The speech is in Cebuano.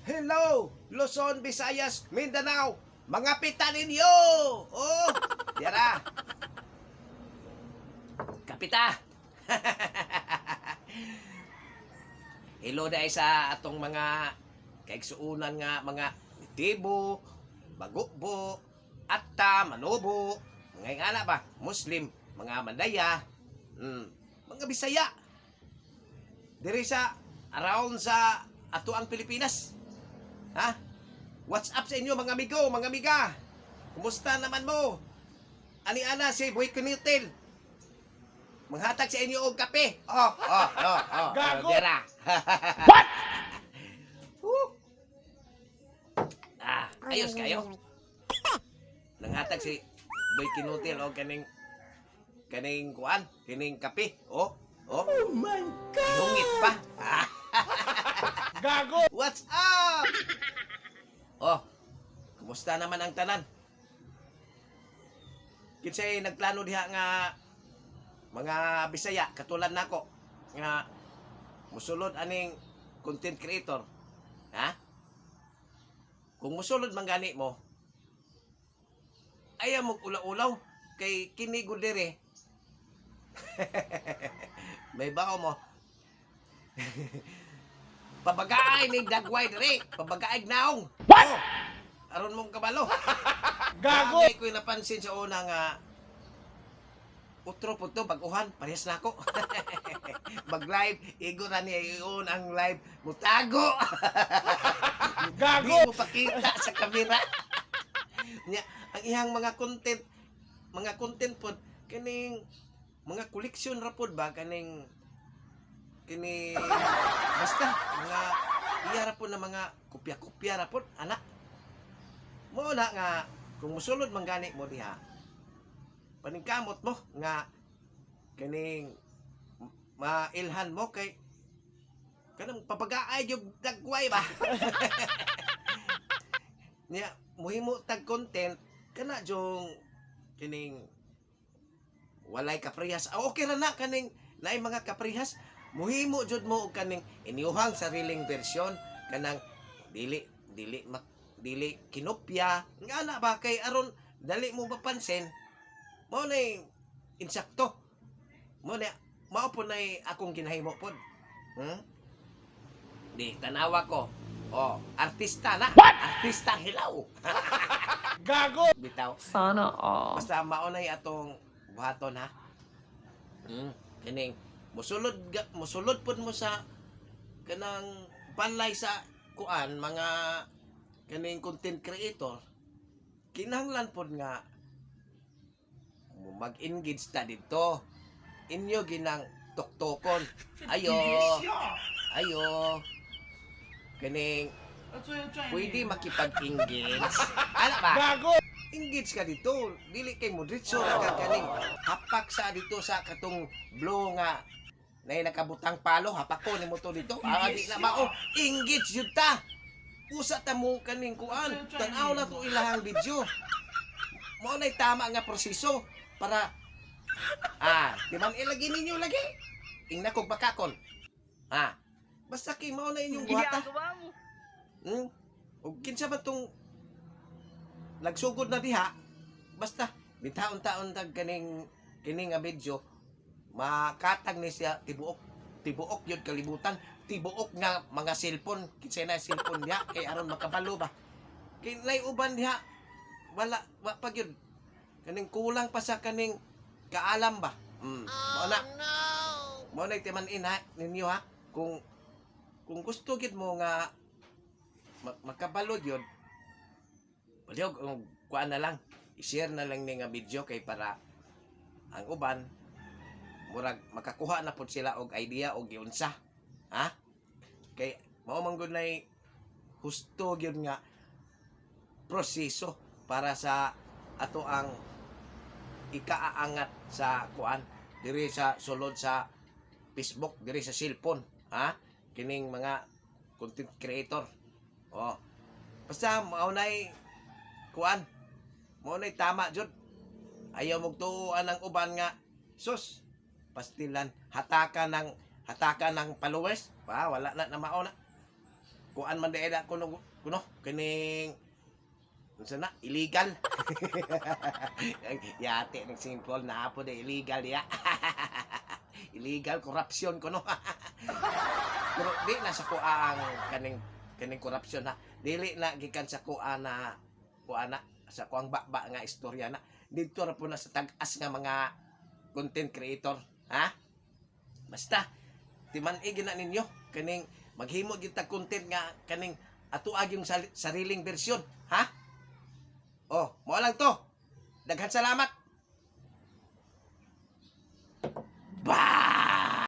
Hello, Luzon, Visayas, Mindanao, mga pita ninyo! Oh, yara. Kapita. Hello dahil sa atong mga kaigsuunan nga mga Tibo, Bagukbo, Atta, Manobo, mga ingana ba, Muslim, mga Mandaya, mga Bisaya. Diri sa around sa ato ang Pilipinas. Ha? What's up sa inyo, mga amigo, mga amiga? Kumusta naman mo? Ani-ana si Boy Kunitil. Manghatag sa inyo og kape. Oh. Gago! Dira. What? Woo. Ah, ayos kayo. Nanghatag si Boy Kinutil og kaning kuan, kining kape. Oh. Oh my God! Lungit pa. Ah. Gago! What's up? Oh, kumusta naman ang tanan? Kinsay nagplano diha nga mga Bisaya katulad nako nga musulod aning content creator? Ha? Kung musulod man gani mo, ayaw mo ulaw-ulaw kay kini gud diri. May bao mo. Pabagaay ning dagway diri, pabagaay naong. What? Oh, aron mong kabalo. Gago! Bagay ko'y napansin sa una nga utro po to, baguhan, parehas na ako. Mag-live, igo na niya iyon ang live, mutago! Gago! Di mo pakita sa kamera. Nya, ang iyang mga content pod, kaning mga koleksyon ra pod ba, kaning kini basta mga iya ra pod na mga kopya-kopya ra pod ana mo na nga kung musulod man gani mo diha, paningkamot mo nga kaning mailhan mo kay kanang papagaay yung dagway ba niya. Muhimo tag content kana jong kining walay kaprihas. Ah, okay ra na kaning naay mga kaprihas. Muhimo jud mo og kaning inyuhang sariling bersyon, kanang dili dili mak dili kinopya nga na ba, kay aron dali mo mapansin mo na insakto mo na. Mao po na akong ginahimo pod. Di tanawa ko, oh, artista na. What? Artista hilaw. Gago! Bitaw. Sana all. Basta maunay atong buhaton, ha. Kining musulod musulod pud mo sa kanang balay sa kuan mga kaning content creator, kinahanglan pod nga mo mag-engage ta didto. Inyo ginang tuktokon. Ayo. Ayo. Kining pwede makipag-engage. Ala ba? Gago! Engage ka dito. Dili kay mo diretso ra ka kaning hapak sa dito sa katong blue nga nay nakabutang palo, hapak ko nimo to dito. Ah, di na mao. Engage jud ta. Usa ta mo kaning kuan. Tan-aw na to ilahang video. Mao nay tama nga proseso para di man ilagi ninyo lagi. Ingna kog bakakon. Ah, basta kay mao na inyong buhata. Ug kinsa ba tong nagsugod na diha, basta bitaon-taon tag kaning kini nga video makatag ni siya tibuok tibuok yun kalibutan, tibuok nga mga cellphone, kinsa na cellphone diha, kay aron makabalo ba, kay nay uban diha wala wa pa gyud kaning kulang pa sa kaning kaalam ba. Mao na mao na timan-in ha ninyo ha, kung gusto gid mo nga makabalo gyud. Palihog og kuan na lang, i-share na lang ni nga video kay para ang uban murag makakuha na pud sila og idea og giunsa, ha, kay mao man gud nay husto gyud nga proseso para sa ato ang ikaangat sa kuan diri sa sulod sa Facebook, diri sa cellphone, ha, kining mga content creator. Oh, basta mao nay kuan, mao nay tama jud. Ayaw mong tuuan ang uban nga sus pastilan, hataka ng followers pa, wala na na mao na. Kuan man diay na kuno kuno kining unsa na, illegal. Yate ng simple na po de illegal ya. Illegal corruption kuno. Pero di na sa kuha ang kaning kaning corruption ha. Dili na gikan sa kuha na kuha na sa kuang baba nga istorya na. Dito ra po na sa tag-as nga mga content creator, ha? Basta timan-i na ninyo kaning maghimo gyud tag content nga kaning ato yung sariling bersyon, ha? Oh, mao lang to. Daghan salamat. Bye.